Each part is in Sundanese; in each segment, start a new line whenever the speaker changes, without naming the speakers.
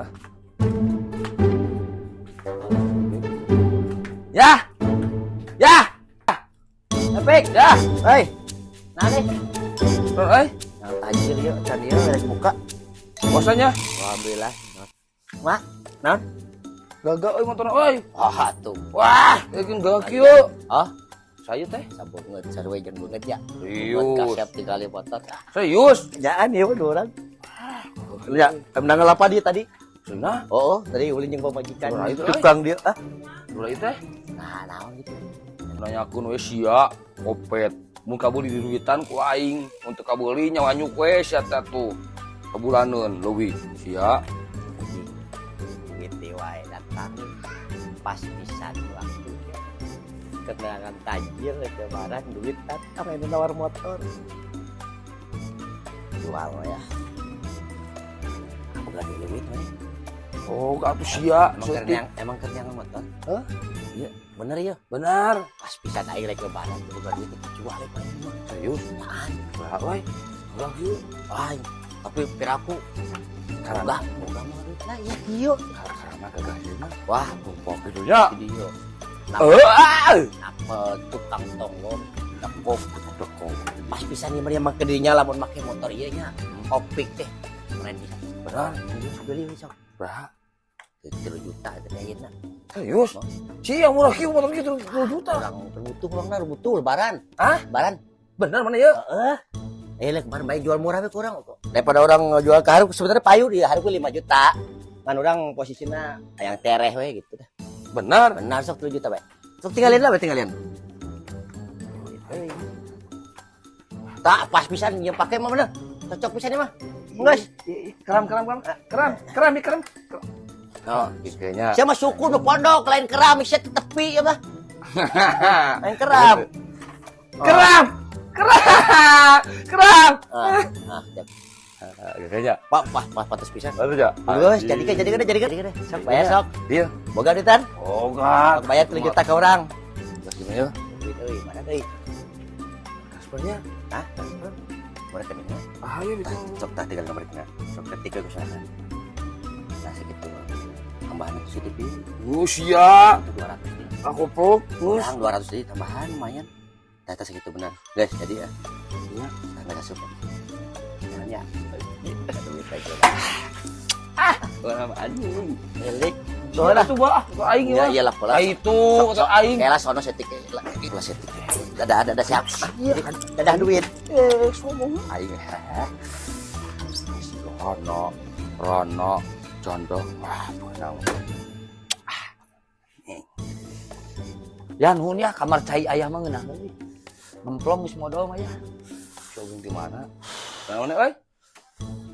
Ah. Ya. Ya.
Epik.
Ya.
Hei. Nah nih.
Euy,
Yang tajir yuk, can ieu rek buka.
Puasanya.
Alhamdulillah. Mak, naon?
Gagah euy motorna euy.
Ah, tuh.
Wah, euy gagah kieu.
Ah,
Saya teh.
Sabeungeut sarua jeung beungeut ya.
Serius.
Kasep tinggali motor. Ah,
Serius.
Jaan ieu mah dua orang. Ya, menang ngelapa dia tadi.
Cenah.
Oh, tadi ulin jeung pamajikan.
Surah itu, euy.
Tukang dia. Ah.
Ulah ieu teh.
Nah, naon gitu.
Nanyakeun we sia kopet. Mun kabeuli di duitan ku aing, untuk kabeuli nyawa nyuk we sia teh tuh. Kabulaneun leuwih sia.
Anjing. Duit wae datang pas pisan waktu. Keterangan tajir lebaran duit datang ini nawar motor. Jual ya. Aku gak ada duit we.
Oh, atuh sia.
Emang kerjaan motor?
Hah?
Iya, bener ya.
Benar.
Pas pisan aing rek lebaran boga duit jual we paling mah.
Serius?
Tahan.
Lah euy. Ulah kieu.
Aing, tapi piraku
Karena
boga mah duit lah ya kieu.
Karena gagah ieu mah.
Wah,
Tumpok kitu nya.
video.
Eh,
Napa tukang tonggong
dekok dekok.
Pas pisan ieu mah make dinya lamun make motor ieu nya. Opik teh keren pisan.
Benar.
Anjing beli we sok.
Berapa?
3 juta teh ayeuna.
Serius? Sia murah kieu motor kieu 3 juta.
Urang butuh urang butuh lebaran.
Hah?
Lebaran.
Bener mana ya?
Heeh. Lah kemarin baik jual murah we kurang kok. Daripada orang jual ke haruk sebenarnya payu di haruk 5 juta. Kan orang posisinya yang tereh we gitu dah.
Benar.
Benar sok 3 juta bae. Sok tinggalin lah we tinggalin. Tak pas pisan yang pakai mah bener. Cocok pisan ieu mah. Guys,
Keram keram keram. Keram, keram keram.
Oh,
kayaknya.
Siapa syukur nu pondok lain keram sia tepi ya mah. Lain keram.
Keram. Keram. Keram.
Ah, ah, siap.
Kayaknya.
Pak, pas, pas, pantas pisan.
Baru ya.
Geus, jadi kan. Sok bayar sok.
Iya.
Boga duitan?
Oh, enggak.
Sok bayar 3 juta ke orang.
Geus gimana ya?
Duit euy, mana euy?
Kaspernya.
Hah? Kasper? Mana rekeningnya?
Ah, iya gitu.
Sok tah tinggal nomor rekeningnya. Sok ketik ke usaha. Nah, segitu. Tambahan itu CTP.
Sia.
Itu 200 nih.
Aku pluk, terus.
Kurang 200 deui tambahan lumayan. Data segitu benar. Guys, jadi ya.
Iya.
Nah, nggak asup. Nanya. Duit aja.
Ah, orang anjing.
Milik.
Soalnya tuh bah, aing
ya. Iyalah pola.
Itu atau aing.
Kayak sono setik. Lah setik. Dadah, dadah siap. Iya. Dadah duit.
Eh, sombong.
Aing.
Rono, Rono, jondo. Wah, benar.
Ya nuhun ya kamar cai ayah mah ngeunah euy. Nemplong geus modal mah ya.
Showroom di mana? Naon euy?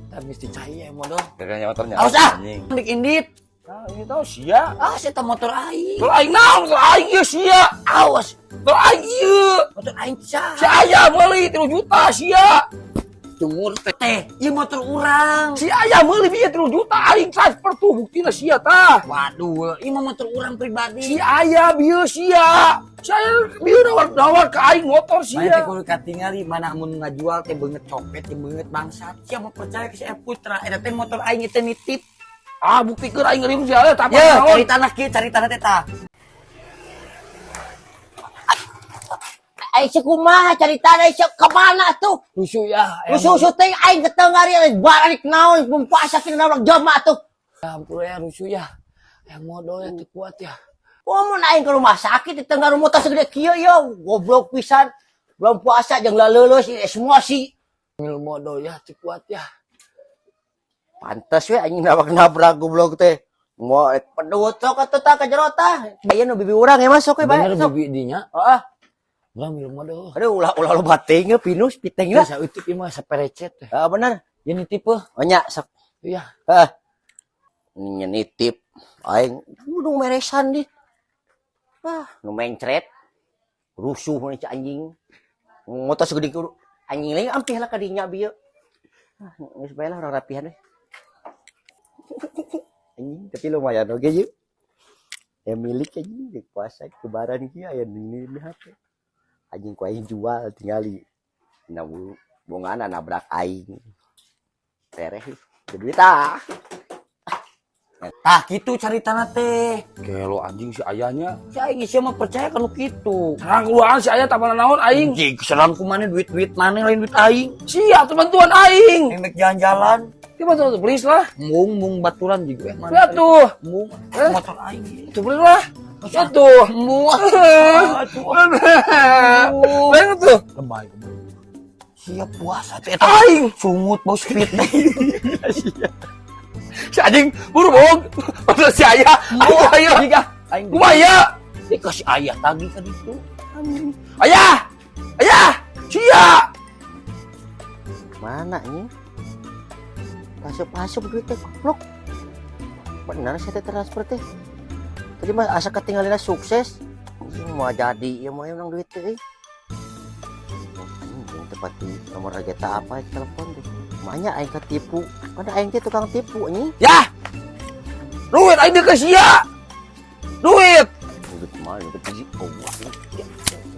Tah geus dicai ya modal.
Gagahnya motornya.
Awas ah.
Anjing.
Indik indit.
Nah, ini tahu sia.
Ah, saya motor aing.
Motor aing naon? Motor aing ieu sia.
Awas.
Motor aing ieu.
Motor aing sia.
Si ayah meuli 3 juta sia.
Cungur teh. Ieu motor urang.
Si ayah meuli bieu 3 juta aing transfer tuh buktina sia tah.
Waduh, ieu mah motor urang pribadi.
Si ayah bieu sia. Si ayah bieu nawar-nawar ke aing motor
Mana teh
sia.
kudu katingali mana mun ngajual teh beungeut copet teh beungeut bangsat. Sia mau percaya ke si Putra eta teh motor aing teh nitip.
Ah, buktikeun aing ngeureum sia tah apa
Ya,
naon.
cari tanah kieu, cari tanah teh tah.
Aing kumaha cari tanah sia kemana tuh?
Rusuh ya.
Rusuh teh aing ketengari balik naon puasa teh nabrak jelema tuh.
Ya ampun ya rusuh ya. Yang modal ya teu kuat ya.
Oh, mun aing ke rumah sakit di tengah rumah tas segede kieu ya, goblok pisan. Belum puasa jeung leuleus emosi.
Mil modal ya teu kuat ya.
Pantes we anjing nabrak-nabrak goblok teh. Mau pedut sok atuh tah ka jero tah. Aya nu bibi urang ya masuk we bae
Bener
sok.
bibi dinya.
Heeh.
Ulah mil modal.
Aduh ulah ulah lo bating pinus piteng lah.
Bisa eutik ieu mah saperecet teh.
Heeh bener.
Ya nitip heuh.
Oh nya sok.
Iya.
Heeh. Nya nitip aing nu meresan di. Ah, nu mencret. Rusuh mun anjing. Motor segede kieu anjing lain ampih lah ka dinya bieu. Ah, geus bae lah urang rapihan we. Anjing, tapi lumayan oke yuk. Yang milik anjing di puasa kebaran kieu aya ini di HP. Anjing ku aing jual tingali. Dina bongana nabrak aing. Tereh duit ah.
Tah, kitu caritana teh.
Gelo anjing si ayahnya.
Si aing sia mah percaya kanu kitu.
Serang keluaran si ayah tambah naon aing.
Anjing, serang ku maneh, duit-duit maneh, lain duit aing.
Sia tuh bantuan aing.
Aing jalan-jalan.
Dia bantuan tuh please lah.
Mung mung baturan juga mana.
Ya tuh.
Mung
Eh?
motor aing.
Tuh please lah. Ya tuh.
Mung.
Lain tuh.
Lebay. Siap puasa teh eta.
Aing.
Sungut bau speed.
Si anjing buru bohong. Padahal si ayah. Ayo ayo.
Jika aing
Kumaha?
Dikasih ayah tagih ka ditu.
Ayah. Ayah. Sia.
Mana ini? Asup-asup duit teh goblok. Benar saya teh transfer teh. Tadi mah asa ketinggalan sukses. Anjing, mau jadi ya mau menang duit teh. Anjing, tepat di nomor rageta apa telepon deh. Makanya aing ketipu. Mana aing teh tukang tipu anjing.
Ya. Duit aing ke sia. Duit.
Duit mah duit di oh.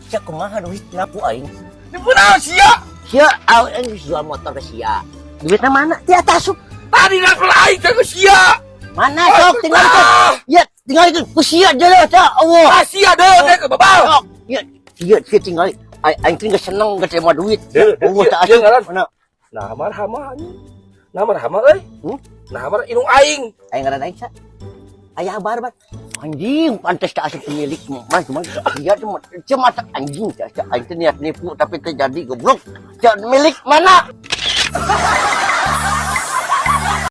Sia kumaha duit ngaku aing.
Di mana sia?
Sia aing jual motor ke sia. Duitnya mana? Di atas asup.
Tadi transfer aing ke sia.
Mana sok tinggal itu. Ya, tinggal itu. Ku sia jelas ya Allah.
Ah, sia deh teh ke babal.
Ya, iya, sia tinggal. Aing teh geus seneng geus terima duit.
Deh,
Allah
deh,
tak
dia
asup.
ngaran.
Mana?
Nah, marhama anjing. Nah, marhama euy.
Hmm?
Nah, mar indung aing.
Aing ngaran aing sa. Ayah barbar. Anjing, pantas tak asup pemilik. Mas, cuma dia cuma cuma anjing. Aing teh niat nipu tapi terjadi goblok. Milik mana?